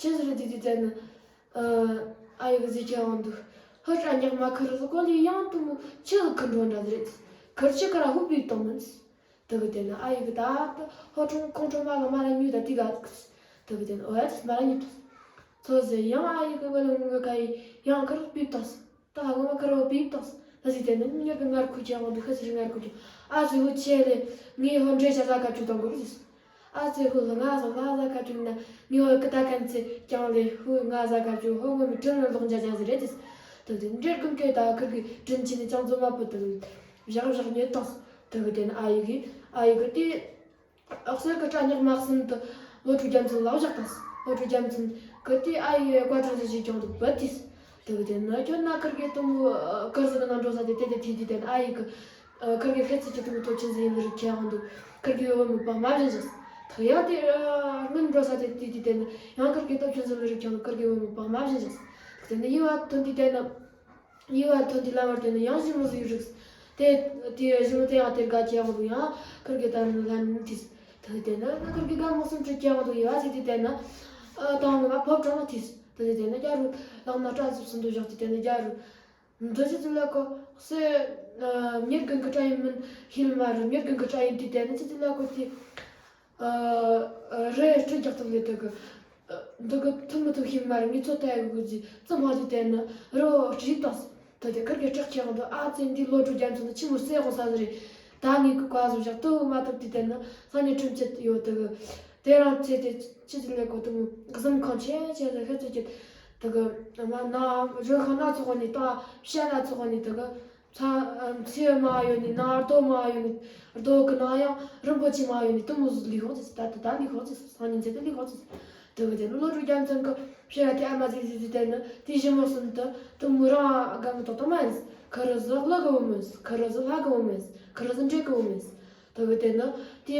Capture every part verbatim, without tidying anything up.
ཆི་ཟིག་རེད་དེ་དེ་ནི། ཨ་ཨ་ཡི་གིས་ཟེར་གི་ཡོང་འདུག་ཧུ་ཀྲ་ཉག་མ་ཁུར་ཟིག་གོ་ལི་ཡང་དུ་མོ་ཆི་ཟིག་ཁུར་འགྲོ་འདྲ་ཟིག་རེད། ཁུར་ཆི་ཁུར་ར་ཧུ་བིབ་བཏང་མིན། དེ་གི་དེ་ནི་ཨ་ཡི་གིས་ད་ཧོ་ཁྲུང་ཁོང་ཁྲོ་མ་གི་མ་ར་ཉུ་ད་དེ་ག་དེ་གི་དེ་ནི་ཨོ་ཡ་དེ་མ་ར་ཉུ་ད། ཚོ་ཟེར་ཡང་ཨ་ཡི་གིས་གོ་ལི་ངུ་ག་ཡི་ཡང་ཁུར་བིབ་བཏང་སོང་། ད་ཧ་གོ་མ་ཁུར་བོ་བིབ་བཏང་སོང་། ད་ཟིག་དེ་ནི་མྱུར་གི་ངར་ཁུ་ཁྱེར་འོང་འདུག་ཧི་སི་རི་ངར་ཁུ་ཁྱེར། ཨ་ཙི་ཧུ་ཆེ་ལེ། ངའི་ཧོ་འདྲེ་ཤ་ཟ་ཁ་བཅུག་དང་གོ་རུ་ཟིག་ཨ་ཙི་ཧུ་ལ་ང་ཟ་ང་ཟ་ཁ་བཅུག་ན་ངའི་ཧོ་ཀི་ད་ཀན་ཚེ་ཀྱང་ལེ་ཧུ་ང་ཟ་ཁ་བཅུག་ཧོ་ངོ་མི་དྲིན་ལ་ལོག་འཇའ་འཇའ་ཟིག་རེད་ཟིག་ད་དེ་འདྲེ་རྒུན་ཀེ་ད་ཁུར་གི་དྲིན་ཆེ་ནི་ཅང་ཙོ་མ་ཕུད་དུ་བཞག་བཞག་ཉེ་བཏང་སོང་། ད་གི་དེ་ནི་ཨ་ཡི་གིས་ཨ་ཡི་གིས་དེ། ཨ་གསེར་གི་སྐྲ་ཉག་མ་གསུམ་དུ་ལོ་དྲུག་རྒྱལ་མཚན་ལ་བཞག་དང་། ལོ་དྲུག་རྒྱལ་མཚན་གི་དེ་ཨ་ཡི་བཀའ་དྲིན་ཟིག་ཅིག་ཀྱང་འདུག་བུ་དེས། དེ་གི་དེ་ནི་ཁྱོད་ན་ཁུར་གི་དུ་མོ་ཁུར་ཟིག་གི་ནང་འགྲོ་ས་དེ་དེ་དེ་དེ་དེ་དེ་ནི་ཨ་ཡི་གི་ཁུར་གི་ཤེད་ཚིག་གི་དུ་མོ་སྟོབས་ཆེན་ཟིག་ཡིན་ནི་རིག་ཁྱེད་ཡང་འདུག་ཁུར་གི་བུ་མོ་བག་མ་བཞིན་བཞག་ཐག་ཡང་དེ་སྔོན་འགྲོ་ས་དེ་དེ་དེ་དེ་ནི་ཡང་ཁུར་གི་སྟོབས་ཆེན་ཟིག་ཡིན་ནི་རིག་ཁྱེད་ཡང་འདུག་ཁུར་གི་བུ་མོ་བག་མ་བཞིན་བཞག་དེ་ནི་ཡུལ་བ་ཐོན་དུས་དེ་ནི། ཡུལ་བ་ཐོན་དུས་ལམ་བར་དེ་ནི་ཡང་ཞི་མོ་ཟིག་རིག་དེ་དེ་ཞི་མོ་དེ་ཡང་དེར་དགའ་ཁྱེད་ཡང་འདུག་ཡང་ཁུར་གི་ད་ནི་ལན་དེས། དེ་དེ་ནི་ཁུར་གི་དགའ་མོ་སུམ་ཁྲི་ཁྱེད་ཡང་འདུག་ཡུལ་བ་ཟིག་དེ་དེ་ནི། ཨ་དང་ནི་མ་ཕོབ་དྲང་ན་དེས། དེ་དེ་ནི་རྒྱ་རུ་ལག་ན་སྐྲ་ཟིག་སུ་འདུག་བཞག་དེ་དེ་ནི་རྒྱ་རུ། འདི་ཅི་ཙི་ལ་གོ་སེ། ཨ་མྱུར་གི་གི་སྐྲ་ཡིན་མིན་ཤེས་ལ་མ་རུ་མྱུར་གི་གི་སྐྲ་ཡིན་དེ་དེ་ནི་ཅི་ཙི་ལ་གོ་དེ། ཨ་རེ་སྤྲི་རྒྱག་ཐུབ་ལེ་དེ་གི། འདི་གི་ཐུབ་མི་ཐུབ་ཤེས་མ་རེད། ངས་ཚོད་ལྟ་ཡག་གི་ཟིག་ཙི་མ་ཅིག་བལྟས་ན་རི་བོ་སྤྲིས་བཏང་སོང་། ད་དེ་ཁུར་གི་སྐྲག་ཁྱེད་ཡང་འདུག་ཨ་ཙི་འདི་ལོ་དྲུག་རྒྱལ་མཚན་ནི་ཆི་མོ་སེ་དགོ་ས་ཟིག་རེད། ད་ངས་གི་བཀའ་བཟོ་བཞག་ཏུ་མ་ཐུབ་དེ་བལྟས་ན་སང་ཉིན་ཁྲིམས་ཆད་ཡོད་དེ་གི། དེ་རང་ཚེ་དེ་ཆི་ཟིག་ལས་གོ་དུ་མོ་གཟིམ་ཁང་ཆེ་ཆེ་ཟིག་ཤི་ཚེ་ཀྱི་དེ་གི་མ་ན་རི་ཁ་སྣ་ཚོགས་ནས་ད་བྱ་སྣ་ཚོགས་ནས་དེ་གི། ཚ་མཚེའུ་མ་ཡོད་ནི་ན་རྡོ་མ་ཡོད་ནི་རྡོ་གི་ན་ཡང་རིན་པོ་ཆེ་མ་ཡོད་ནི་དུ་མོ་ཟིག་ལི་ཧོ་ཙི་ད་ད་ད་ལི་ཧོ་ཙི་སང་ཉིན་ཚེ་ད་ལི་ཧོ་ཙི། དེ་གི་དེ་ནི་ལོ་དྲུག་རྒྱལ་མཚན་གི་ཕྱིར་ར་དེ་ཨ་མ་ཟིག་ཟིག་ཟིག་དེ་ནི་དེ་ཞི་མོ་གསུམ་དུ་དུ་མོ་རང་དགའ་མི་ཏོག་ཏོ་མ་ཡིན། ཁུ་རུ་ཟི་གླུ་གི་བུ་མོ་ཡིན། ཁུ་རུ་ཟི་ལྷ་གི་བུ་མོ་ཡིན། ཁུ་རུ་ཟི་འདྲེ་གི་བུ་མོ་ཡིན། དེ་གི་དེ་ནི་དེ།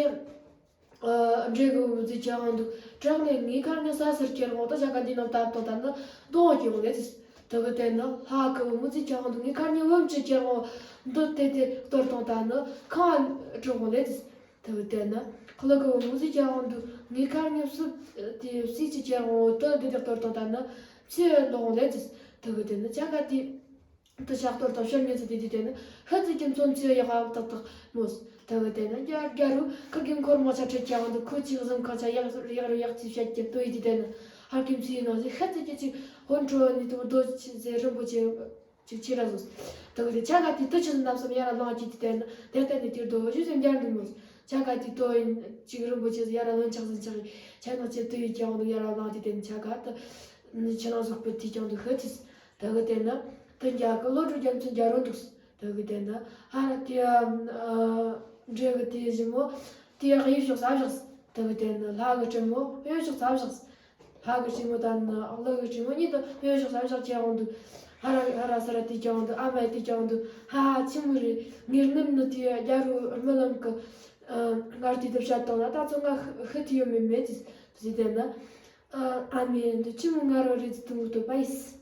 ཨ་འདྲེ་གི་བུ་མོ་ཟིག་ཁྱེད་ཡང་འདུག་དྲག་ལས་ངའི་ཁར་ནི་ས་སར་ཁྱེར་འོང་ད་ཞག་ག་འདི་ནང་བཏབ་ཏོ་ད་ནི་གདོང་གི་འོང་ལེ་ཟིག་དེ་གི་དེ་ནི་ལྷ་གི་བུ་མོ་ཟིག་ཁྱེད་ཡང་འདུག་ངའི་ཁར་ནི་བུམ་ཅིག་ཁྱེར་འོང་འདུག་དེ་དེ་གཏོར་ཏོ་ད་ནི་ཁང་འགྲོ་འོང་ལེ་ཟིག་དེ་གི་དེ་ནི་གླུ་གི་བུ་མོ་ཟིག་ཁྱེད་ཡང་འདུག་ངའི་ཁར་ནི་སུ་དེ་སུ་ཅིག་ཁྱེར་འོང་དུ་འདི་དེ་གཏོར་ཏོ་ད་ནི་ཚེ་འདོག་འོང་ལེ་ཟིག་དེ་གི་དེ་ནི་ཅག་ག་དེ། དུ་ཞག་གཏོར་དང་ཕྱིར་མྱི་ཚེ་དེ་དུས་དེ་ནི་ཧི་ཙི་ཀྱི་མཚོན་ཚེ་ཡག་ཏག་ཏག་མོས། དེ་གི་དེ་ནི་རྒྱ་རྒྱ་རུ་ཁུར་གི་འཁོར་མོ་ཆ་ཁྲིད་ཀྱང་འདུག་ཁུ་ཅིག་གཟིམ་ཁང་ཆ་ཡག་ཡག་རུ་ཡག་ཅིག་བཤད་ཀྱི་ལྟོས་ཡི་དུས་དེ་ནི་ཧར་གྱི་མཚེའུའི་ནང་ཟིག་ཧི་ཙི་ཀྱི་ཅིག་ཧོན་ཁྲོ་ནི་དུ་རྡོ་ཆེ་ཟེ་རིན་པོ་ཆེ་ཅིག་ཆེ་ར་བཟོས། དེ་གི་དེ་ཆ་ག་དེ་དུ་ཆི་ཟིག་རྣམ་གསུམ་ཡར་ལ་ལངས་ཀྱི་དུས་དེ་ནི་དེ་ལྟ་ནི་དེར་རྡོ་བཞི་ཟིག་འབྱར་འདུག་མོས། ཆ་ག་དེ་ལྟོས་ཡིན་ཅིག་རིན་པོ་ཆེ་ཟིག་ཡར་ལ་ལོན་ཆག་ཟིན་ཆག་ཡིན་ཆ་ནང་ཆེ་ལྟོས་ཡི་ཀྱང་འདུག་ཡར་ལ་ལངས་ཀྱི་དེ་ནི་ཆ་ག་དུ་ཆི་ནང་ཟུག་པུ་དེ་ཀྱང་འདུག་ཧི་ཙི། དེ་གི་དེ་ནི་དུ་འཇའ་གི་ལོ་དྲུག་རྒྱལ་མཚན་འཇའ་རོ་འདུག་དེ་གི་དེ་ནི་ཧ་ར་དེ་ཨ་འདྲེ་གི་དེ་ཞི་མོ་དེ་གཡས་ཕྱོགས་ས་བཞག་དེ་གི་དེ་ནི་ལྷ་གི་སྲིན་མོ་གཡོན་ཕྱོགས་ས་བཞག་ལྷ་གི་སྲིན་མོ་དང་ནི་གླུ་གི་སྲིན་མོ་གཉིས་དུ་གཡོན་ཕྱོགས་ས་བཞག་ཁྱེད་འོང་འདུག་ཧ་ར་ཧ་ར་ས་ར་དེ་ཀྱང་འདུག་ཨ་མ་དེ་ཀྱང་འདུག་ཧ་ཧ་ཆི་མོ་རེད། ངེར་ངན་ནི་དེ་རྒྱ་རུ་རྨི་ལམ་གི་ཨ་ངར་དེ་དུ་བཤད་དང་ན་ད་ཚོ་ང་ཤི་ཐུ་ཡོད་མེད་མེད་དེ་དེ་དེ་ནི་ཨ་ཨ་མའི་འདི་ཆི་མོ་ང་རོ་རེད་དུ་མོ་དུ་པ་ཡིས།